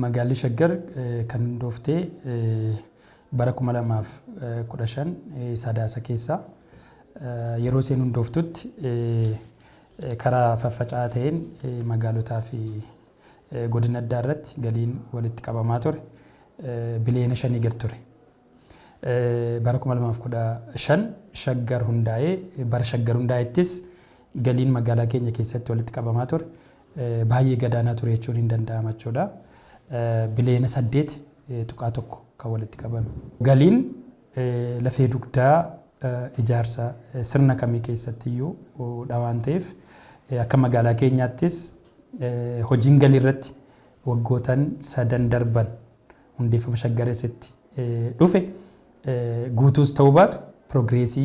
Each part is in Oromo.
Magaalli Shaggar kan hundooftee bara 2015 Sadaasa keessa. Yeroo isheen hundooftutti karaa faffaca'aa ta'een magaalotaa fi godina addaa irratti galiin walitti qabamaa ture biliyoona shanii gad ture. Bara 2015 Shaggar hundaa'ee, bara Shaggar hundaa'ettis galiin magaalaa keenya keessatti walitti qabamaa ture baay'ee gadaanaa ture jechuun hin danda'ama jechuudha. Biliyoona 8.1 kan walitti qabame. Galiin lafee dugdaa ijaarsa sirna kamii keessatti iyyuu dha waan ta'eef, akka magaalaa keenyaattis hojiin galii irratti waggootan sadan darban hundeeffama Shaggaresitti dhufe guutuus ta'uu baatu, progress,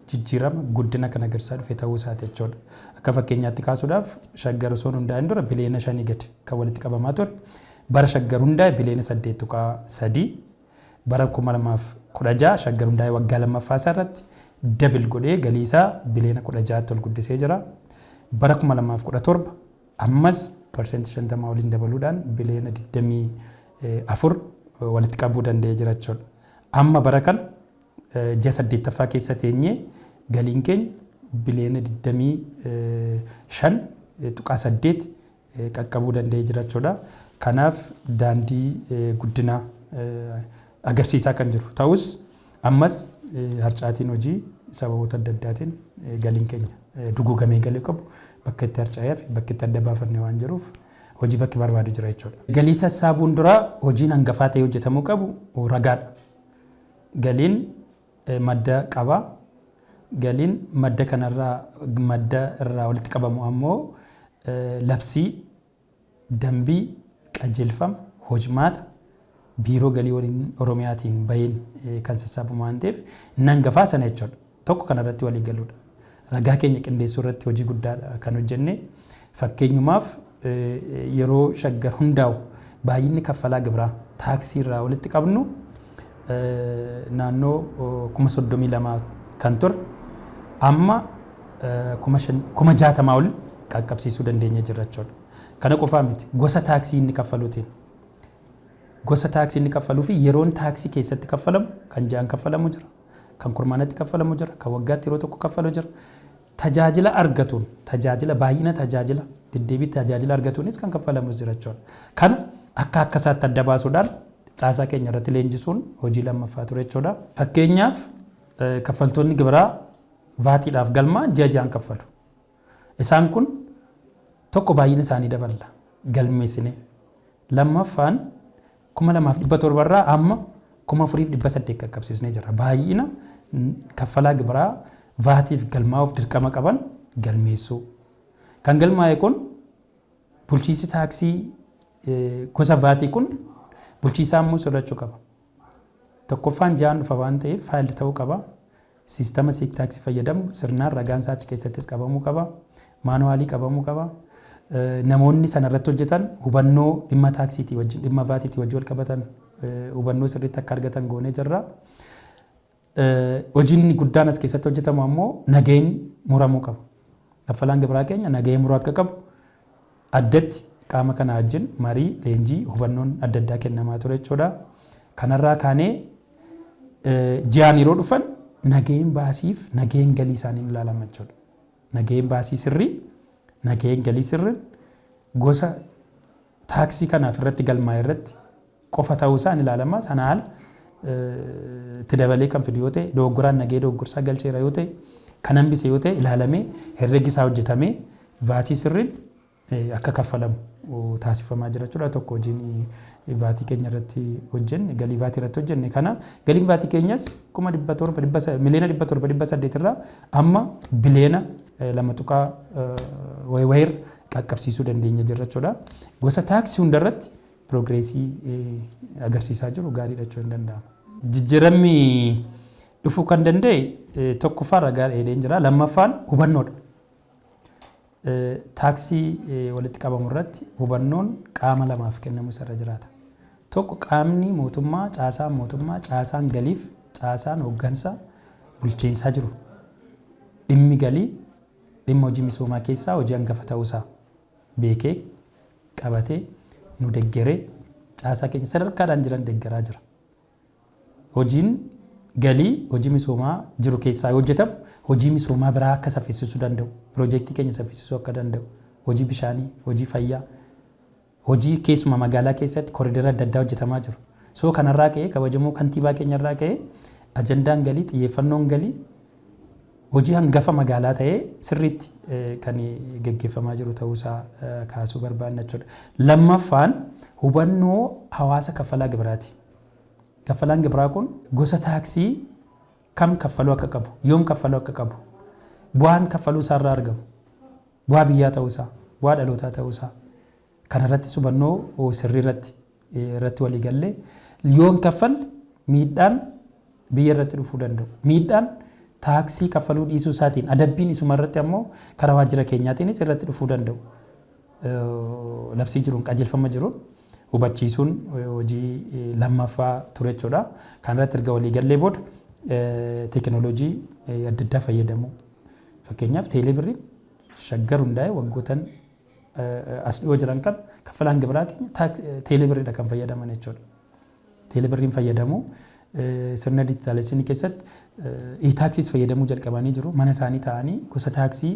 jijjiirama guddina kan agarsiisaa dhufe ta'uu isaati jechuudha. Akka fakkeenyaatti kaasuudhaaf, Shaggar osoo hundaa'in dura biliyoona 5 gadi kan walitti qabamaa ture. Bara Shaggar hundaa'e biliyoona 8.3, bara 2016 Shaggar hundaa'e waggaa lammaffaa isaa irratti double godhee galii isaa biliyoona 16tti ol guddisee jira. Bara 2017 ammas 50% oliin dabaluudhaan biliyoona 24 walitti qabuu danda'ee jira jechuudha. Amma bara kana ji'a saddeettaffaa keessa teenyee galiin keenya biliyoona 25.8 qaqqabuu danda'ee jira jechuudha. Kanaaf daandii guddinaa agarsiisaa kan jiru ta'us, ammas harcaatiin hojii sababoota adda addaatiin galiin keenya duguugamee galii qabu bakka itti harca'ee fi bakka itti adda baafanne waan jiruuf, hojii bakki barbaadu jira jechuudha. Galii sassaabuun dura hojiin hangafaa ta'ee hojjetamuu qabu ragaadha. Galiin madda qaba. Galiin madda kanarraa, madda irraa walitti qabamu ammoo labsii, dambii, qajeelfama, hojmaata Biiroo Galii waliin Oromiyaatiin baheen kan sassaabamu waan ta'eef, inni hangafaa sana jechuudha. Tokko kanarratti walii galuudha. Ragaa keenya qindeessuu irratti hojii guddaadha kan hojjenne. Fakkeenyumaaf, yeroo Shaggar hundaa'u baay'inni kaffalaa gibiraa taaksii irraa walitti qabnu naannoo 32,000 kan ture amma 60,000 ol qaqqabsiisuu dandeenya jirra jechuudha. Kana qofaa miti, gosa taaksii inni kaffaluutiin, gosa taaksii inni kaffaluu fi yeroon taaksii keessatti kaffalamu, kan ji'aan kaffalamu jira, kan kurmaanatti kaffalamu jira, kan waggaatti yeroo tokko kaffalu jira. Tajaajila argatuun, tajaajila baay'ina, tajaajila deddeebii tajaajila argatuunis kan kaffalamus jira jechuudha. Kana akka akka isaatti adda baasuudhaan caasaa keenya irratti leenjisuun hojii lammaffaa ture jechuudha. Fakkeenyaaf, kaffaltoonni gibiraa VATiidhaaf galmaa ji'a ji'aan kaffalu. Isaan kun tokko baay'ina isaanii daballa galmeessine. Lammaffaan 2,700 irraa amma 4,800 qaqqabsiisnee jira. Baay'ina kaffalaa gibiraa VATiif galmaa'uuf dirqama qaban galmeessuu. Kan galmaa'e kun bulchiinsi taaksii gosa VATii kun bulchiisaa immoo sirrachuu qaba. Tokkoffaan ji'aan dhufa waan ta'eef file ta'uu qaba. Siistama siik taaksii fayyadamnu sirnaan ragaan isaa achi keessattis qabamuu qaba. Manually qabamuu qaba. Namoonni sana irratti hojjetan hubannoo dhimma taaksiitii wajjin, dhimma VATiitii wajjin wal qabatan hubannoo sirriitti akka argatan goonee jirra. Hojiin guddaan as keessatti hojjetamu ammoo nageen muramuu qaba. Kaffalaan gibiraa keenya nagahee muruu akka qabu addatti qaama kana wajjin marii, leenjii, hubannoon adda addaa kennamaa ture jechuudha. Kanarraa kaanee ji'aan yeroo dhufan nagaheen baasiif nagaheen galii isaanii ilaalama jechuudha. Nagaheen baasii sirrii, nagaheen galii sirriin gosa taaksii kanaaf irratti galmaa'e irratti qofa ta'uu isaa ni ilaalama. Sana haala itti dabalee kan fidu yoo ta'e, dogoggoraan nagahee dogoggorsaa galcheera yoo ta'e, kan hambise yoo ta'e, ilaalamee herregi isaa hojjetamee VATii sirriin akka kaffalamu taasifamaa jira jechuudha. Tokko hojiin VATii keenya irratti hojjenne, galii VATii irratti hojjenne kana, galiin VATii keenyas 700,000, 700,800,000 irraa amma biliyoona 2 tuqaa wayiir qaqqabsiisuu dandeenya jirra jechuudha. Gosa taaksii hundarratti progress agarsiisaa jiru gaariidha jechuun hin danda'ama. Jijjiiramni dhufuu kan danda'e tokkoffaan ragaa dheedheen jira. Lammaffaan hubannoodha. Taaksii walitti qabamu irratti hubannoon qaama lamaaf kennamu isarra jiraata. Tokko qaamni mootummaa, caasaan mootummaa, caasaan galiif caasaan hooggansa bulchiinsaa jiru, dhimmi galii dhimma hojii misoomaa keessaa hojii hangafa ta'uusaa beekee qabatee nu deggeree Caasaa keenya sadarkaadhaan jiran deeggaraa jira. Hojiin galii hojii misoomaa jiru keessaa yoo hojjetamu hojii misoomaa biraa akka saffisiisuu danda'u, piroojeektii keenya saffisiisuu akka danda'u, hojii bishaanii, hojii fayyaa, hojii keessuma magaalaa keessatti koridara adda addaa hojjetamaa jiru. So kanarraa ka'ee, kabajamoo kantiibaa keenyarraa ka'ee, ajandaan galii, xiyyeeffannoon galii hojii hangafa magaalaa ta'ee sirriitti kan geggeeffamaa jiru ta'uusaa kaasuu barbaanna jechuudha. Lammaffaan hubannoo hawaasa kaffalaa gibiraati. Kaffalaan gibiraa kun gosa taaksii kam kaffaluu akka qabu, yoom kaffaluu akka qabu, bu'aan kaffaluu isaarraa argamu, bu'aa biyyaa ta'uusaa, bu'aa dhalootaa ta'uusaa kanarrattis hubannoo sirrii irratti walii gallee, yoo hin kaffalle miidhaan biyya irratti dhufuu danda'u. Miidhaan taaksii kaffaluu dhiisuu isaatiin adabbiin isuma irratti ammoo karaa waajjira keenyaatiinis irratti dhufuu danda'u. Labsii jiruun, qajeelfama jiruun hubachiisuun hojii lammaffaa ture jechuudha. Kan irratti erga walii gallee booda teekinooloojii adda addaa fayyadamuu. Fakkeenyaaf, teeleebirriin Shaggar hundaa'e waggootan as dhiyoo jiran kan kaffalaan gibiraa keenya teeleebirriidha kan fayyadaman jechuudha. Teeleebirriin fayyadamuu, sirna dijitaaleeshinii keessatti e-taaksiis fayyadamuu jalqabanii jiru. Mana isaanii taa'anii gosa taaksii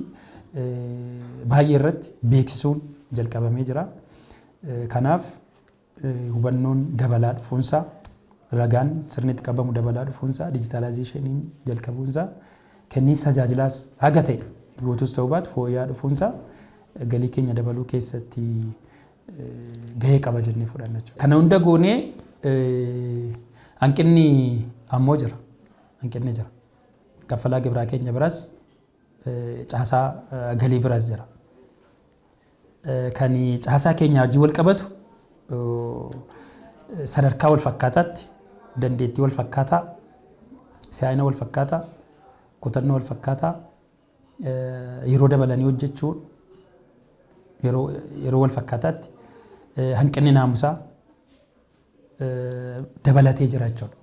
baay'ee irratti beeksisuun jalqabamee jira. Kanaaf hubannoon dabalaa dhufuunsaa, ragaan sirni itti qabamu dabalaa dhufuunsaa, dijitaalaayizeeshiniin jalqabuunsaa, kenniinsa tajaajilaas haga ta'e guutuus ta'uu baatu fooyya'aa dhufuunsaa galii keenya dabaluu keessatti gahee qaba jennee fudhanna jechuudha. Kana hunda goonee hanqinni ammoo jira. Hanqinni jira. Kaffalaa gibiraa keenya biras, caasaa galii biras jira. Kan caasaa keenya wajjin wal qabatu sadarkaa wal fakkaataatti, dandeettii wal fakkaataa, si'aayina wal fakkaataa, kutannoo wal fakkaataa, yeroo dabalanii hojjechuu yeroo wal fakkaataatti hanqinni naamusaa dabalatee jira jechuudha.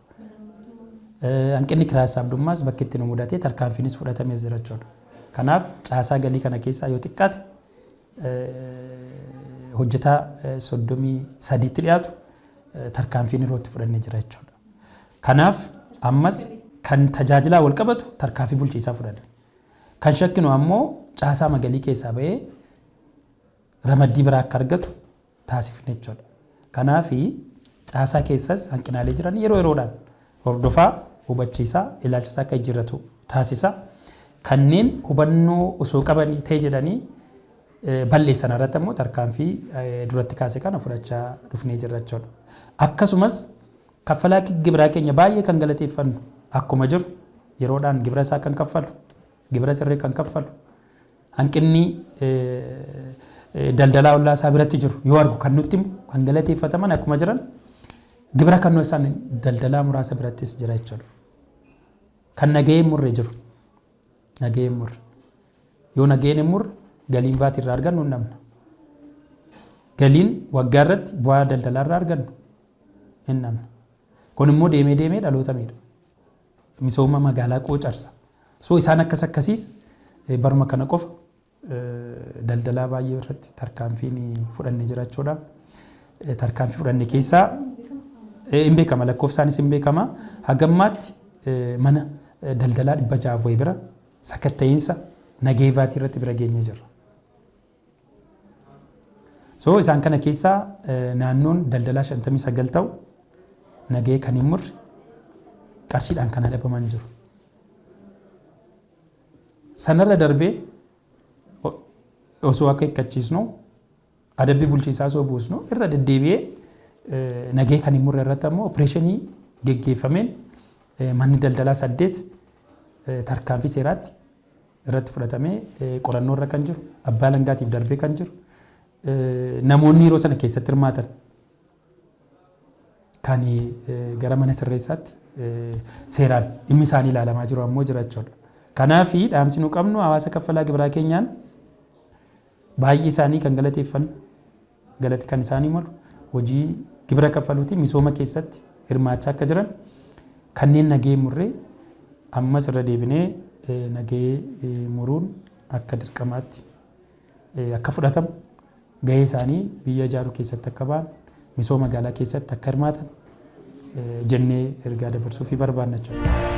Hanqinni kiraa sassaabdummaas bakki itti nu mudatee tarkaanfiinis fudhatamee jira jechuudha. Kanaaf caasaa galii kana keessaa yoo xiqqaate hojjetaa 33tti dhiyaatu tarkaanfiin yeroo itti fudhannee jira jechuudha. Kanaaf ammas kan tajaajilaa wal qabatu tarkaanfii bulchiisaa fudhanne. Kan shakkinu ammoo caasaa magalii keessaa bahee ramaddii biraa akka argatu taasifne jechuudha. Kanaaf caasaa keessas hanqinaalee jiran yeroo yeroodhaan hordofaa, hubachiisaa, ilaalcha isaa akka jijjiirratu taasisa. Kanneen hubannoo osoo qabanii ta'e jedhanii balleessan irratti ammoo tarkaanfii duratti kaase kana fudhachaa dhufnee jirra jechuudha. Akkasumas kaffalaa gibiraa keenya baay'ee kan galateeffannu akkuma jiru, yeroodhaan gibira isaa kan kaffalu, gibira sirrii kan kaffalu, hanqinni daldalaa ollaa isaa biratti jiru yoo argu kan nutti himu, kan galateeffataman akkuma jiran, gibira kan isaan daldalaa muraasa birattis jira jechuudha. Kan nagahee murre jiru. Nagahee murre. Yoo nagaheen hin murre, galiin vaatii irraa argannu hin dhabna. Galiin waggaa irratti bu'aa daldalaa irraa argannu hin dhabna. Kun immoo deemee deemee dhaloota miidha. Misooma magaalaa qoocarsa. So isaan akkas akkasiis baruma kana qofa daldalaa baay'ee irratti tarkaanfiin fudhannee jira jechuudha. Tarkaanfii fudhanne keessaa hin beekama, lakkoofsaanis hin beekama. Hagammaatti mana daldalaa 600 wayi bira sakatta'iinsa nagahee vaatii irratti bira geenyee jirra. So isaan kana keessaa naannoon daldalaa 59 ta'u nagahee kan hin murre qarshiidhaan kan adabaman jiru. Sanarra darbee osoo akka hiikkachiisnu, adabbii bulchiisaa osoo buusnu, irra deddeebi'ee nagahee kan hin murre irratti ammoo opereeshinii geggeeffameen manni daldalaa 8 tarkaanfii seeraatti irratti fudhatamee qorannoo irra kan jiru, abbaa alangaatiif darbee kan jiru, namoonni yeroo sana keessatti hirmaatan kan gara mana sirreessaatti seeraan dhimmi isaanii ilaalamaa jiru ammoo jira jechuudha. Kanaaf dhaamsi nu qabnu, hawaasa kaffalaa gibiraa keenyaan baay'ee isaanii kan galateeffannu, galati kan isaanii malu, hojii gibira kaffaluutiin misooma keessatti hirmaachaa akka jiran, kanneen nagahee murree ammas irra deebinee nagahee muruun akka dirqamaatti akka fudhatamu, gahee isaanii biyya ijaaruu keessatti akka ba'an, Misooma magaalaa keessatti akka hirmaatan jennee ergaa dabarsuufii barbaanna jechuudha.